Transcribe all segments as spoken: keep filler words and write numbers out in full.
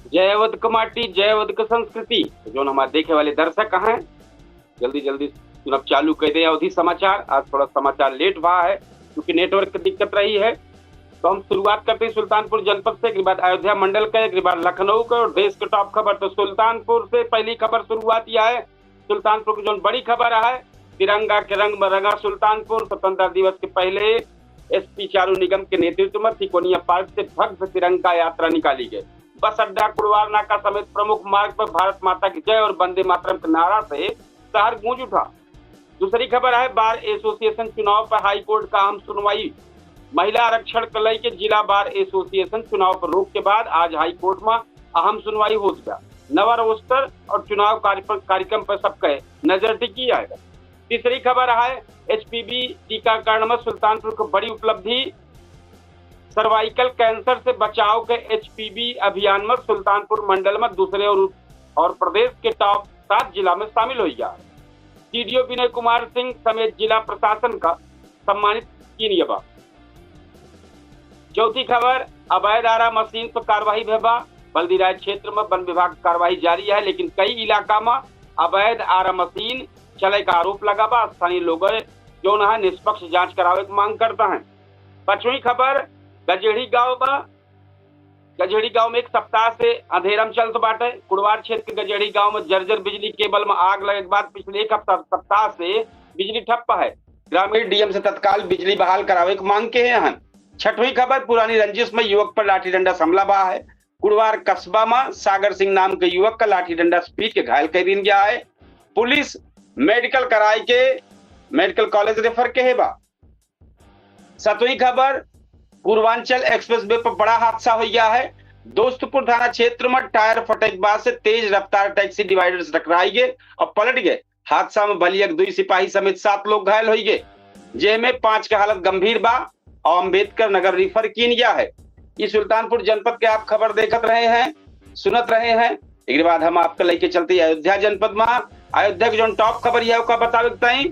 जय अवध क माटी, जय अवध क संस्कृति। तो जौन हमारे देखे वाले दर्शक हैं, जल्दी जल्दी सुनब चालू कर दे अवधी समाचार। आज थोड़ा समाचार लेट भा है, क्योंकि नेटवर्क क दिक्कत रही है। तो हम शुरुआत करते हैं सुल्तानपुर जनपद से, एक बार अयोध्या मंडल का, एक बार लखनऊ का और देश के टॉप खबर। तो सुल्तानपुर से पहली खबर शुरुआत यह है। सुल्तानपुर की जौन बड़ी खबर है, तिरंगा के रंग में रंगा सुल्तानपुर। स्वतंत्रता दिवस के पहले एसपी चारू निगम के नेतृत्व में तिकोनिया पार्क से भव्य तिरंगा यात्रा निकाली गई। बस अड्डा, कुड़वार नाका समेत प्रमुख मार्ग पर भारत माता की जय और वंदे मातरम के नारा से शहर गूंज उठा। दूसरी खबर है, बार एसोसिएशन चुनाव पर हाई कोर्ट का अहम सुनवाई। महिला आरक्षण को लेके जिला बार एसोसिएशन चुनाव पर रोक के बाद आज हाई कोर्ट में अहम सुनवाई हो गया। नवा रोस्टर और चुनाव कार्यक्रम, कार्यक्रम पर सबके नजर टिकी है। तीसरी खबर है, एचपीवी टीकाकरण में सुल्तानपुर को बड़ी उपलब्धि। सर्वाइकल कैंसर से बचाव के एचपीवी अभियान में सुल्तानपुर मंडल में दूसरे और, और प्रदेश के टॉप सात जिला में शामिल हो गया। सीडीओ विनय कुमार सिंह समेत जिला प्रशासन का सम्मानित कीन बा। चौथी खबर, अवैध आरा मशीन पर कार्रवाई भे बा। बल्दीराय क्षेत्र में वन विभाग की कार्रवाई जारी है, लेकिन कई इलाका में अवैध आरा मशीन चले का आरोप लगा बा। स्थानीय लोग जौन है निष्पक्ष जांच करावे की मांग करता है। पांचवी खबर, गजेड़ी गांव बा। गजेड़ी गांव में एक सप्ताह से अंधेरा में चलत बाटे। कुड़वार क्षेत्र के गजेड़ी गांव में जर्जर बिजली केबल में आग लगे के बाद पिछले एक हफ्ता, सप्ताह से बिजली ठप्प है। ग्रामीण डीएम से तत्काल बिजली बहाल करावे की मांग के हैं। छठवीं खबर, पुरानी रंजिश में युवक पर लाठी डंडा से हमला बा है। कुड़वार कस्बा में सागर सिंह नाम के युवक का लाठी डंडा से पीट के घायल कर दीन गया है। पुलिस मेडिकल कराए के मेडिकल कॉलेज रेफर के है बा। सतवीं खबर, पूर्वांचल एक्सप्रेसवे पर बड़ा हादसा हो गया है। दोस्तपुर थाना क्षेत्र में टायर फटे के बाद से तेज रफ्तार टैक्सी डिवाइडर से टकराई गए और पलट गए। हादसा में बलिया के दुई सिपाही समेत सात लोग घायल हो गए, जेमे पांच का हालत गंभीर बा और अम्बेडकर नगर रिफर कीन गया है। ये सुल्तानपुर जनपद के आप खबर देखत रहे हैं, सुनत रहे हैं। एक बाद हम आपके लेके चलते हैं अयोध्या जनपद में। अयोध्या के जौन टॉप खबर यह का बतावे के ताई,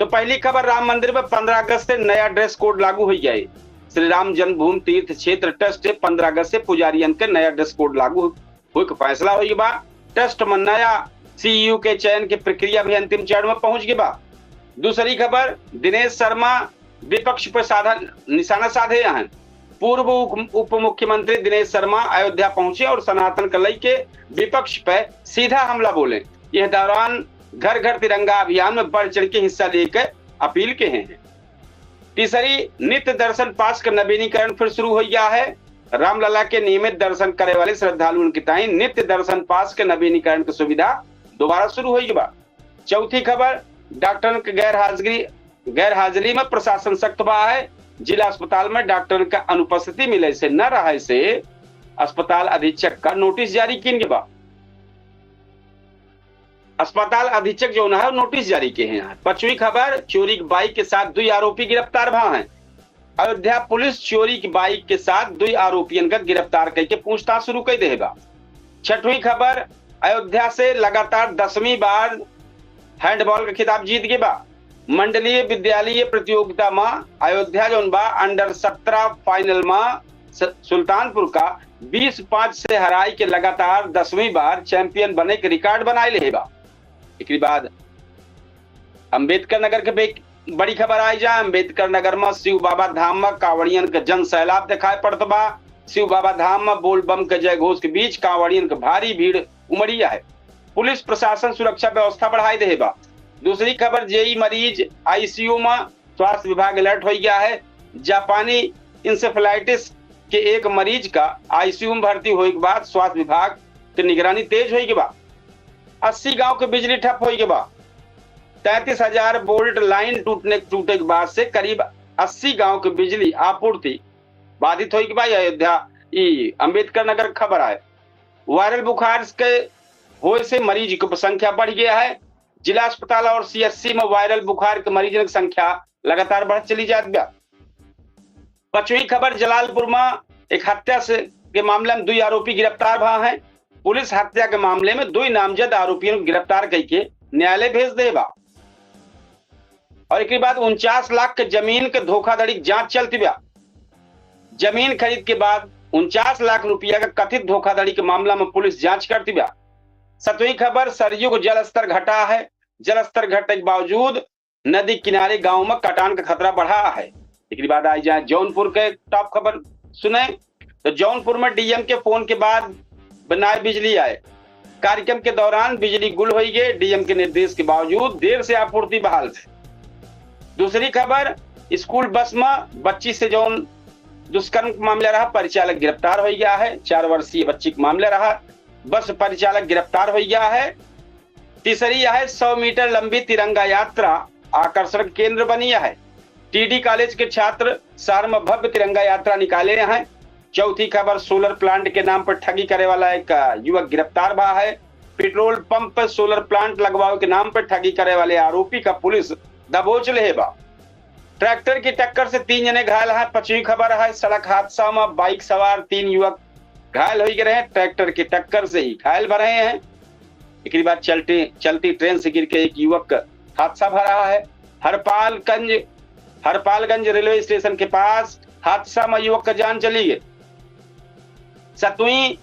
तो पहली खबर, राम मंदिर में पन्द्रह अगस्त से नया ड्रेस कोड लागू हो जाए। श्री राम जन्मभूमि तीर्थ क्षेत्र ट्रस्ट से पन्द्रह अगस्त से पुजारियन के नया ड्रेस कोड लागू होए के फैसला हो बा। ट्रस्ट में नया सीईओ के चयन के प्रक्रिया भी अंतिम चरण में पहुंच गई बा। दूसरी खबर, दिनेश शर्मा विपक्ष पर साधा, निशाना साधे हैं। पूर्व उप, उप मुख्यमंत्री दिनेश शर्मा अयोध्या पहुंचे और सनातन के लेके विपक्ष पर सीधा हमला बोले। यह दौरान घर घर तिरंगा अभियान में बढ़ चढ़ के हिस्सा लेकर अपील के हैं। तीसरी, नित्य दर्शन पास का नवीनीकरण फिर शुरू हो गया है। रामलला के नियमित दर्शन करे वाले श्रद्धालुओं के ताई नित्य दर्शन पास के नवीनीकरण की सुविधा दोबारा शुरू हो गई बा। चौथी खबर, डॉक्टरन के गैर हाजिरी, गैर हाजिरी में प्रशासन सख्त बा है। जिला अस्पताल में डॉक्टरन का अनुपस्थिति मिले से न रहे से अस्पताल अधीक्षक का नोटिस जारी कीन गया बा। अस्पताल अधीक्षक जौन है नोटिस जारी के हैं। पांचवी खबर, चोरी की बाइक के साथ दुई आरोपी गिरफ्तार भा हैं। अयोध्या पुलिस चोरी की बाइक के साथ दुई आरोपियन का गिरफ्तार करके पूछताछ शुरू कर दे बा। छठवीं खबर, अयोध्या से लगातार दसवीं बार हैंडबॉल का खिताब जीत गए बा। मंडलीय विद्यालयीय प्रतियोगिता में अयोध्या जौन बा अंडर सत्रह फाइनल में स-, सुल्तानपुर का बीस पाँच से हराई के लगातार दसवीं बार चैंपियन बने के रिकॉर्ड बनाए ले बा। एकरी बाद अंबेडकर नगर के बे-, बड़ी खबर आई जा। अंबेडकर नगर में शिव बाबा धाम में कांवड़ियन के जन सैलाब दिखाई पड़त बा। शिव बाबा धाम में बोल बम के जय घोष के बीच कांवड़ियन के भारी भीड़ उमड़ी है। पुलिस प्रशासन सुरक्षा व्यवस्था बढ़ाई दे बा। दूसरी खबर, जेई मरीज आईसीयू में, स्वास्थ्य विभाग अलर्ट हो गया है। जापानी इंसेफेलाइटिस के एक मरीज का आईसीयू में भर्ती होए के बाद स्वास्थ्य विभाग के निगरानी तेज हो गई बा। अस्सी गांव के बिजली ठप हो गई बा। तैंतीस हजार वोल्ट लाइन टूटने, टूटे के बाद से करीब अस्सी गांव के बिजली आपूर्ति बाधित हो गई बा। ये अयोध्या, ई अंबेडकर नगर खबर आए। वायरल बुखार के होए से मरीज की संख्या बढ़ गया है। जिला अस्पताल और सीएचसी में वायरल बुखार के मरीजन की संख्या लगातार बढ़त चली जात बा। पांचवी खबर, जलालपुर में एक हत्या से, के मामले में दुई आरोपी गिरफ्तार भा हैं। पुलिस हत्या के मामले में दुई नामजद आरोपियन को गिरफ्तार करके न्यायालय भेज दे बा। और एक बाद उनचास लाख के जमीन के धोखाधड़ी की जांच चलती बा। जमीन खरीद के बाद उनचास लाख रुपया का कथित धोखाधड़ी के मामला में पुलिस जांच करती बा। सतवीं खबर, सरयू को जलस्तर घटा है। जलस्तर घटे के बावजूद नदी किनारे गांव में कटान का खतरा बढ़ा है। एकरी बाद आई जाए जौनपुर के टॉप खबर सुने, तो जौनपुर में डीएम के फोन के बाद बनाए बिजली आए। कार्यक्रम के दौरान बिजली गुल होई गए। डीएम के निर्देश के बावजूद देर से आपूर्ति बहाल है। दूसरी खबर, स्कूल बस में बच्ची से जौन दुष्कर्म का मामला रहा, परिचालक गिरफ्तार हो गया है। चार वर्षीय बच्ची का मामला रहा, बस परिचालक गिरफ्तार हो गया है। तीसरी है सौ मीटर लंबी तिरंगा यात्रा आकर्षण केंद्र बनी है। टीडी कॉलेज के छात्र शहर में भव्य तिरंगा यात्रा निकाले हैं। चौथी खबर, सोलर प्लांट के नाम पर ठगी करे वाला एक, अ, युवक गिरफ्तार भा है। पेट्रोल पंप पर सोलर प्लांट लगवावे के नाम पर ठगी करे वाले आरोपी का पुलिस दबोच ले बा। ट्रैक्टर की टक्कर से तीन जने घायल हैं। पांचवी खबर है, सड़क हादसा में बाइक सवार तीन युवक घायल हो गए हैं। ट्रैक्टर की टक्कर से ही घायल भा रहे हैं। एकरी बाद चलती, चलती ट्रेन से गिर के एक युवक का हादसा भा रहा है। हरपालगंज, हरपालगंज रेलवे स्टेशन के पास हादसा में युवक का जान चली गई। सतवीं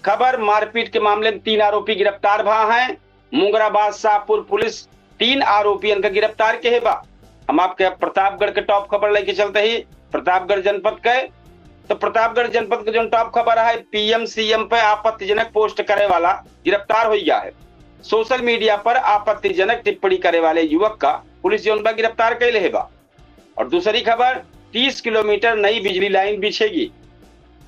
खबर, मारपीट के मामले में तीन आरोपी गिरफ्तार भा हैं। मुंगराबाद शाहपुर पुलिस तीन आरोपियन का गिरफ्तार के है बा। हम आपके प्रतापगढ़ के टॉप खबर लेके चलते ही प्रतापगढ़ जनपद के, तो प्रतापगढ़ जनपद के जो टॉप खबर है, पीएम सीएम पे आपत्तिजनक पोस्ट करे वाला गिरफ्तार हो गया है। सोशल मीडिया पर आपत्तिजनक टिप्पणी करे वाले युवक का पुलिस जौन बा गिरफ्तार कैले है बा। और दूसरी खबर, तीस किलोमीटर नई बिजली लाइन बिछेगी।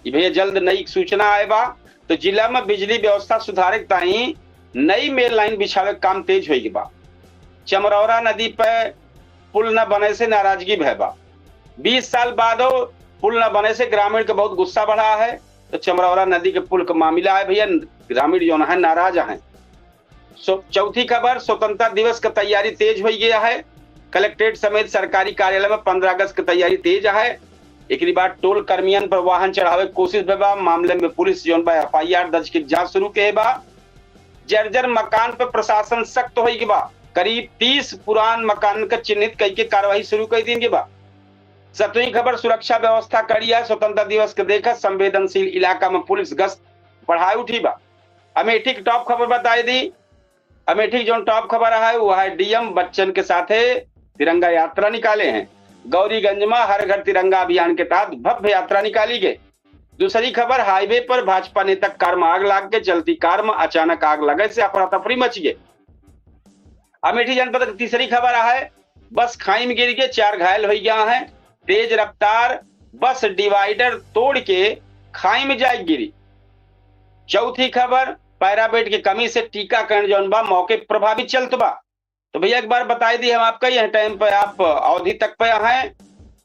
ये भैया जल्द नई सूचना आए बा, तो जिला में बिजली व्यवस्था सुधारे के ताई नई मेन लाइन बिछावे के काम तेज होई बा। चमरौरा नदी पे पुल न बने से नाराजगी भय बा। बीस साल बादो पुल न बने से ग्रामीण के बहुत गुस्सा बढ़ा है। तो चमरौरा नदी के पुल का मामला है भैया, ग्रामीण जौन है नाराज हैं। सो, चौथी खबर, स्वतंत्रता दिवस का तैयारी तेज हो गया है। कलेक्ट्रेट समेत सरकारी कार्यालय में पन्द्रह अगस्त की तैयारी तेज है। एकरी बाद टोल कर्मियन पर वाहन चढ़ावे की कोशिश भे बा। मामले में पुलिस जौन बा एफआईआर दर्ज के जांच शुरू के बा। जर्जर मकान पर प्रशासन सख्त होई के बा। करीब तीस पुरान मकान का चिन्हित कई के कार्रवाई शुरू कर दी के बा। सतवीं खबर, सुरक्षा व्यवस्था कड़ी है। स्वतंत्रता दिवस के देखत संवेदनशील इलाका में पुलिस गश्त बढ़ाए उठी बा। अमेठी के टॉप खबर बताई दी। अमेठी के जौन टॉप खबर है वो है डीएम बच्चन के साथे तिरंगा यात्रा निकाले हैं। गौरीगंज में हर घर तिरंगा अभियान के तहत भव्य यात्रा निकाली गई। दूसरी खबर, हाईवे पर भाजपा नेता कार में आग लाग के चलती कार में अचानक आग लगे से अफरा तफरी मच गई। अमेठी जनपद की तीसरी खबर है, बस खाई में गिर के चार घायल हो गया है। तेज रफ्तार बस डिवाइडर तोड़ के खाई में जाए गिरी। चौथी खबर, पैराबेड की कमी से टीकाकरण जौन बा मौके प्रभावित चलत बा। तो भैया एक बार बताई दी हम आपका, यह टाइम पे आप अवधी तक पे हैं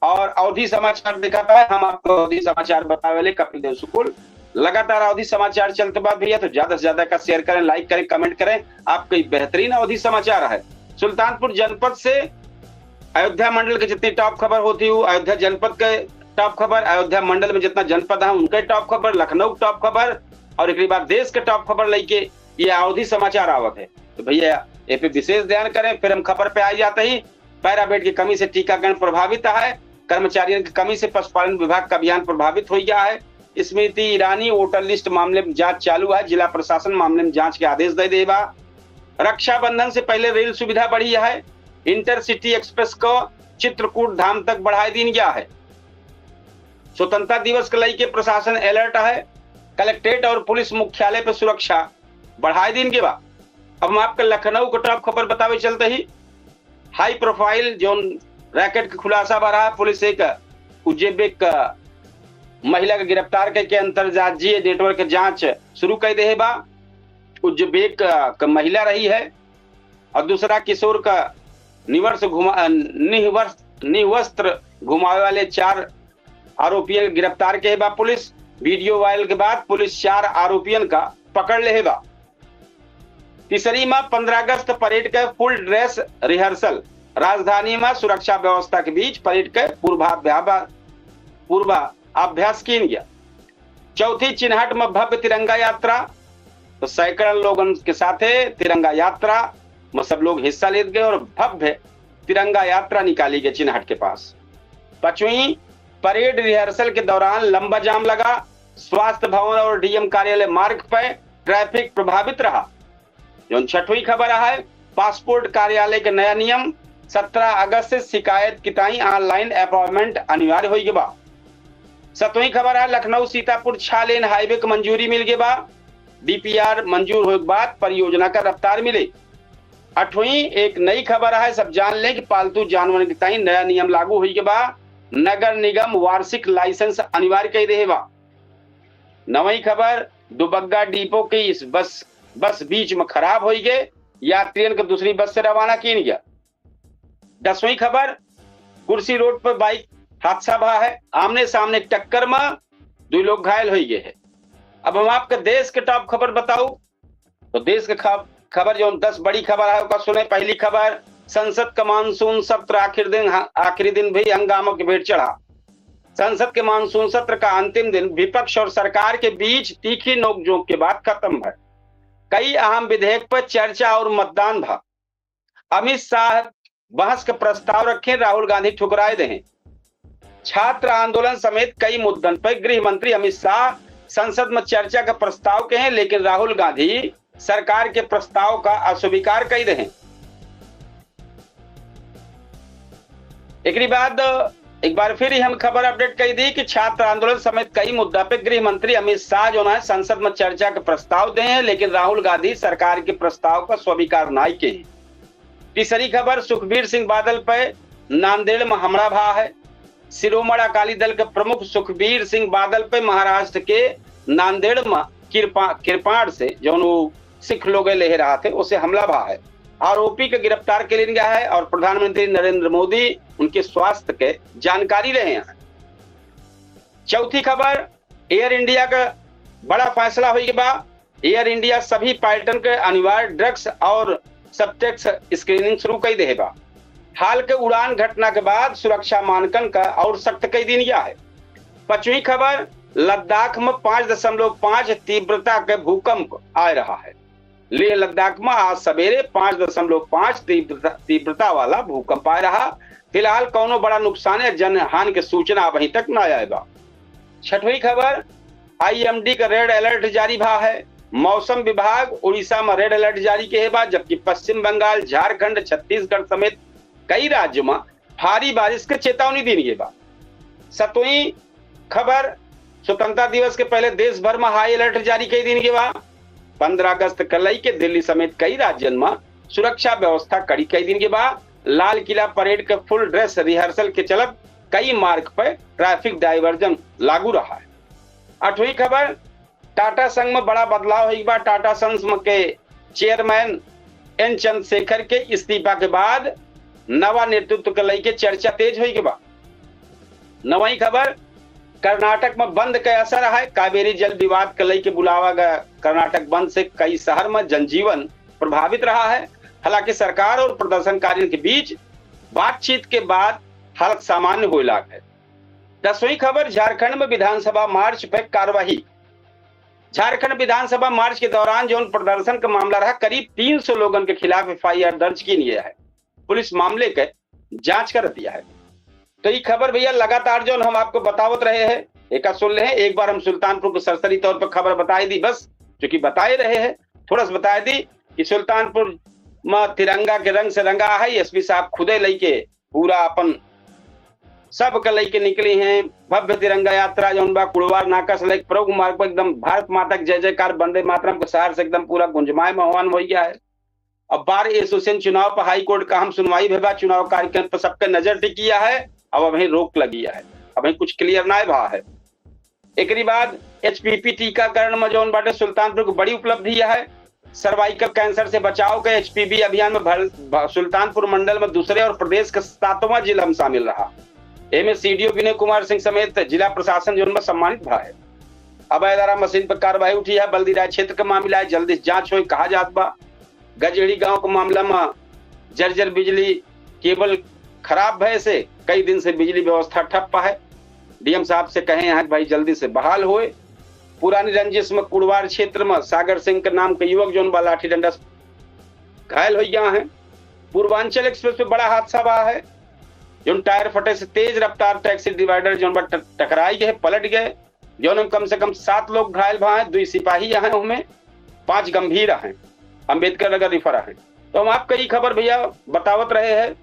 और अवधी समाचार देखा था। हम आपको अवधी समाचार बतावे ले कपिल देव शुक्ल। लगातार अवधी समाचार चलत बा भैया, तो ज्यादा से ज्यादा का शेयर करें, लाइक करें, कमेंट करें। आपके बेहतरीन अवधी समाचार है। सुल्तानपुर जनपद से अयोध्या मंडल के जितनी टॉप खबर होती हो, अयोध्या जनपद के टॉप खबर, अयोध्या मंडल में जितना जनपद है उनके टॉप खबर, लखनऊ के टॉप खबर और एक बाद देश के टॉप खबर लेके ये अवधी समाचार आवत है। तो भैया ए पे विशेष ध्यान करें। फिर हम खबर पे आ जाते ही, पैराबेड की कमी से टीकाकरण प्रभावित है, कर्मचारियों की कमी से पशुपालन विभाग का अभियान प्रभावित हो गया है। स्मृति ईरानी वोटर लिस्ट मामले में जांच चालू है, जिला प्रशासन मामले में जांच के आदेश दे दे बा। रक्षाबंधन से पहले रेल सुविधा बढ़ी है, इंटरसिटी एक्सप्रेस को चित्रकूट धाम तक बढ़ाए दीन गया है। स्वतंत्रता दिवस के लेके प्रशासन अलर्ट है, कलेक्ट्रेट और पुलिस मुख्यालय पर सुरक्षा बढ़ाए दीन के बा। अब हम आपके लखनऊ के टॉप खबर बतावे चलते ही, हाई प्रोफाइल जौन रैकेट के खुलासा बा रहा, पुलिस एक उज्बेक महिला के गिरफ्तार करके अंतर्राज्यीय नेटवर्क के जांच शुरू कर दे बा। उज्बेक महिला रही है और दूसरा किशोर का निवर्स घुमा, निवर्स, निवस्त्र घुमावे वाले चार आरोपियन के गिरफ्तार के बा पुलिस। वीडियो वायरल के बाद पुलिस चार आरोपियन का पकड़ ले बा। तीसरी में पन्द्रह अगस्त परेड के फुल ड्रेस रिहर्सल, राजधानी में सुरक्षा व्यवस्था के बीच परेड के पूर्वाभ्या-, पूर्वाभ्यास कीन गया। चौथी चिन्हट में भव्य तिरंगा यात्रा, तो सैकड़न लोगन के साथे तिरंगा यात्रा में सब लोग हिस्सा लेत गए और भव्य तिरंगा यात्रा निकाली गई चिन्हट के पास। पांचवी, परेड रिहर्सल के दौरान लंबा जाम लगा, स्वास्थ्य भवन और डीएम कार्यालय मार्ग पर ट्रैफिक प्रभावित रहा। जौन छठवीं खबर है, पासपोर्ट कार्यालय के नया नियम, सत्रह अगस्त से शिकायत की ताई ऑनलाइन अपॉइंटमेंट अनिवार्य होई के बा। सतवीं खबर है, लखनऊ सीतापुर छह लेन हाईवे के मंजूरी मिल गए बा। डीपीआर मंजूर होए के बाद परियोजना का रफ्तार मिले। अठवीं एक नई खबर है, सब जान लें कि पालतू जानवर के ताई नया नियम लागू होई के बा। नगर निगम वार्षिक लाइसेंस अनिवार्य कर देहे बा। नवई खबर, दुबग्गा डिपो के इस बस, बस बीच में खराब होई गए, यात्रियन के दूसरी बस से रवाना कीन गया। दसवीं खबर, कुर्सी रोड पर बाइक हादसा भा है, आमने सामने टक्कर में दो लोग घायल होई गए हैं। अब हम आपके देश के टॉप खबर बताऊ, तो देश के खब-, खबर जौन दस बड़ी खबर है, ओका सुने। पहली खबर, संसद का मानसून सत्र आखिर दिन, आखिरी दिन भी हंगामा के भेंट चढ़ा। संसद के मानसून सत्र का अंतिम दिन विपक्ष और सरकार के बीच तीखी नोकझोंक के बाद खत्म भय। कई अहम विधेयक पर चर्चा और मतदान भा। अमित शाह बहस का प्रस्ताव रखे, राहुल गांधी ठुकराए दे हैं। छात्र आंदोलन समेत कई मुद्दन पर गृह मंत्री अमित शाह संसद में चर्चा का प्रस्ताव के हैं, लेकिन राहुल गांधी सरकार के प्रस्ताव का अस्वीकार कर दे हैं। एकरी बाद एक बार फिर ही हम खबर अपडेट कर दी कि छात्र आंदोलन समेत कई मुद्दा पे गृह मंत्री अमित शाह जौन है संसद में चर्चा के प्रस्ताव दे हैं, लेकिन राहुल गांधी सरकार के प्रस्ताव का स्वीकार नाई के हैं। तीसरी खबर, सुखबीर सिंह बादल पे नांदेड़ में हमला भा है। शिरोमणि अकाली दल के प्रमुख सुखबीर सिंह बादल पे महाराष्ट्र के नांदेड़ में कृपा-, कृपाण से जौन वो सिख लोग ले रहा थे, उसे हमला भा है। आरोपी के गिरफ्तार के लिए गया है और प्रधानमंत्री नरेंद्र मोदी उनके स्वास्थ्य के जानकारी रहे हैं। चौथी खबर, एयर इंडिया का बड़ा फैसला होई बा। एयर इंडिया सभी पायलटन के अनिवार्य ड्रग्स और सब्जेक्ट्स स्क्रीनिंग शुरू कर दे बा। हाल के उड़ान घटना के बाद सुरक्षा मानकन का और सख्त कर दीन गया है। पांचवी खबर, लद्दाख में पाँच दशमलव पाँच तीव्रता के भूकंप आ रहा है। लेह लद्दाख में आज सवेरे पाँच दशमलव पाँच तीव्रता, तीव्रता वाला भूकंप आ रहा। फिलहाल कौनो बड़ा नुकसान या जनहानि के सूचना अभी तक ना आए बा। छठवीं खबर, आईएमडी का रेड अलर्ट जारी भा है। मौसम विभाग उड़ीसा में रेड अलर्ट जारी के बा, जबकि पश्चिम बंगाल, झारखंड, छत्तीसगढ़ समेत कई राज्यों में भारी बारिश के चेतावनी दीन गई बा। सतवीं खबर, स्वतंत्रता दिवस के पहले देश भर में हाई अलर्ट जारी कर दीन गई बा। पन्द्रह अगस्त के लई के दिल्ली समेत कई राज्यन में सुरक्षा व्यवस्था कड़ी कर दीन गई बा। लाल किला परेड के फुल ड्रेस रिहर्सल के चलत कई मार्ग पर ट्रैफिक डायवर्जन लागू रहा है। आठवीं खबर, टाटा संघ में बड़ा बदलाव हुई बा। टाटा संघ के चेयरमैन एन चंद्रशेखर के इस्तीफा के बाद नवा नेतृत्व के लई के चर्चा तेज हुई के बा। नवई खबर, कर्नाटक में बंद के असर है। कावेरी जल विवाद के लई के बुलावा गया कर्नाटक बंद से कई शहर में जनजीवन प्रभावित रहा है। हालांकि सरकार और प्रदर्शनकारियों के बीच बातचीत के बाद हालत सामान्य होए लाग है। दसवीं खबर, झारखंड में विधानसभा मार्च पे कार्रवाई। झारखंड विधानसभा मार्च के दौरान जौन प्रदर्शन का मामला रहा, करीब तीन सौ लोगन के खिलाफ एफआईआर दर्ज की गई है। पुलिस मामले के जांच कर दिया है। तो ये खबर भैया लगातार जौन हम आपको बतावत रहे हैं, एका सुन ले हैं। एक बार हम सुल्तानपुर को सरसरी तौर पर खबर बताए दी, बस जो कि बताए रहे हैं, थोड़ा सा बताए दी कि सुल्तानपुर में तिरंगा के रंग से रंगा है। एसपी साहब खुदे लेके पूरा अपन सब के लेके निकली हैं। भव्य तिरंगा यात्रा जौन बा कुड़वार नाका से लेके प्रभु मार्ग पर एकदम भारत माता की जय जयकार, वंदे मातरम के शहर से एकदम पूरा गुंजमाए माहौल हो गया है। अब बार एसोसिएशन चुनाव पर हाई कोर्ट का हम सुनवाई भे बा, चुनाव कार्यक्रम पर सबके नजर टिकी है। अब अभी रोक लगी है, अभी कुछ क्लियर ना भा है। एकरी बाद एचपीवी टीकाकरण में जौन बाटे सुल्तानपुर की बड़ी उपलब्धि है। सर्वाइकल कैंसर से बचाव के एचपीवी अभियान में भर-, भ-, सुल्तानपुर मंडल में दूसरे और प्रदेश के सातवां जिला में शामिल रहा। एमे सीडीओ विनय कुमार सिंह समेत जिला प्रशासन जौन बा सम्मानित भा है। अवैध आरा मशीन पर कार्रवाई उठी है। बल्दीराय क्षेत्र का मामला है, जल्दी से जांच होई कहा जात बा। गजेड़ी गांव के मामला में जर्जर बिजली केबल खराब भय से कई दिन से बिजली व्यवस्था ठप्प है। डीएम साहब से कहे हैं कि भाई जल्दी से बहाल होए। पुरानी रंजिश में कुड़वार क्षेत्र में सागर सिंह के नाम के युवक जौन बा लाठी डंडा से घायल हो गया है। पूर्वांचल एक्सप्रेस पे बड़ा हादसा हुआ है, जौन टायर फटे से तेज रफ्तार टैक्सी डिवाइडर जौन बा ट-, टकराई गए, पलट गए। जौन में कम से कम सात लोग घायल भा हैं, दुई सिपाही हैं, उनमें पांच गंभीर हैं, अम्बेडकर नगर रिफर हैं। तो हम आपका ई खबर भैया बतावत रहे हैं,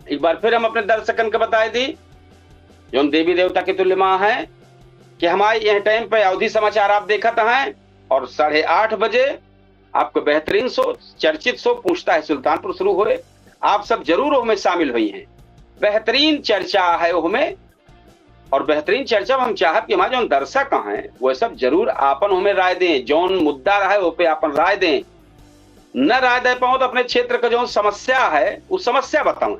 एक बार फिर हम अपने दर्शकन के बताए दी, जौन देवी देवता के तुल्य माँ है, कि हमारे यह टाइम पे अवधी समाचार आप देखत हैं और साढ़े आठ बजे आपको बेहतरीन शो, चर्चित शो पूछता है सुल्तानपुर शुरू होए। आप सब जरूर ओहमे शामिल होइहैं। बेहतरीन चर्चा है ओहमे, और बेहतरीन चर्चा में हम चाहब कि हमारे जौन दर्शक हैं, वह सब जरूर आपन ओहमे राय दें, जौन मुद्दा रहे, ओह पे आपन राय दें। न राय दे पाओ तो अपने क्षेत्र का जौन समस्या है, वो समस्या बताओ।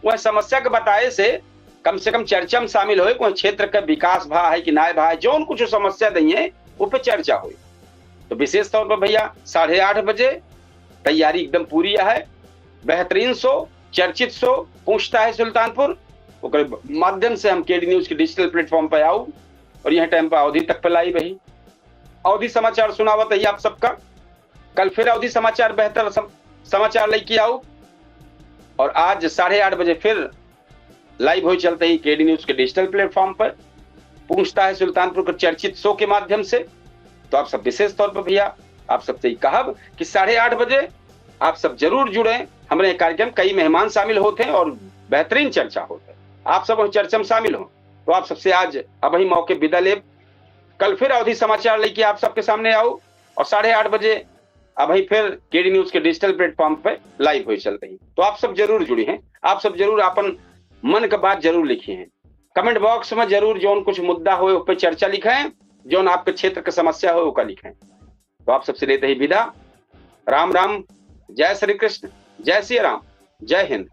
वह समस्या के बताए से कम से कम चर्चा में शामिल होए, कोई क्षेत्र का विकास भा है कि नाय भा है, जौन कुछ समस्या दइहैं, वो पे चर्चा होए। तो विशेष तौर पर भैया साढ़े आठ बजे तैयारी एकदम पूरी है। बेहतरीन शो, चर्चित शो पूछता है सुल्तानपुर, ओकरे माध्यम से हम केडी न्यूज के डिजिटल प्लेटफॉर्म पे आऊ और यह टाइम पर अवधी तक पे लाइव रही। अवधी समाचार सुनावत ही आप सबका। कल फिर अवधी समाचार, बेहतर सम-, समाचार लेके आऊ और आज साढ़े आठ बजे फिर लाइव हो चलते ही केडी न्यूज के डिजिटल प्लेटफॉर्म पर पूछता है सुल्तानपुर के चर्चित शो के माध्यम से। तो आप सब विशेष तौर पर भैया आप सबसे ही कहब कि साढ़े आठ बजे आप सब जरूर जुड़े। हमारे कार्यक्रम कई मेहमान शामिल होते हैं और बेहतरीन चर्चा होते हैं। आप सब उस चर्चा में शामिल हों। तो आप सबसे आज अब ही मौके विदा लेब। कल फिर अवधी समाचार लेके आप सबके सामने आऊ और साढ़े आठ बजे अब ही फिर केडी न्यूज के डिजिटल प्लेटफॉर्म पे लाइव हो चलते ही। तो आप सब जरूर जुड़ी हैं, आप सब जरूर अपन मन का बात जरूर लिखी हैं। कमेंट बॉक्स में जरूर जौन कुछ मुद्दा होए, उस पर चर्चा लिखें, जौन आपके क्षेत्र की समस्या हो, ओका लिखें। तो आप सबसे लेते ही विदा। राम राम, जय श्री कृष्ण, जय श्री राम, जय हिंद।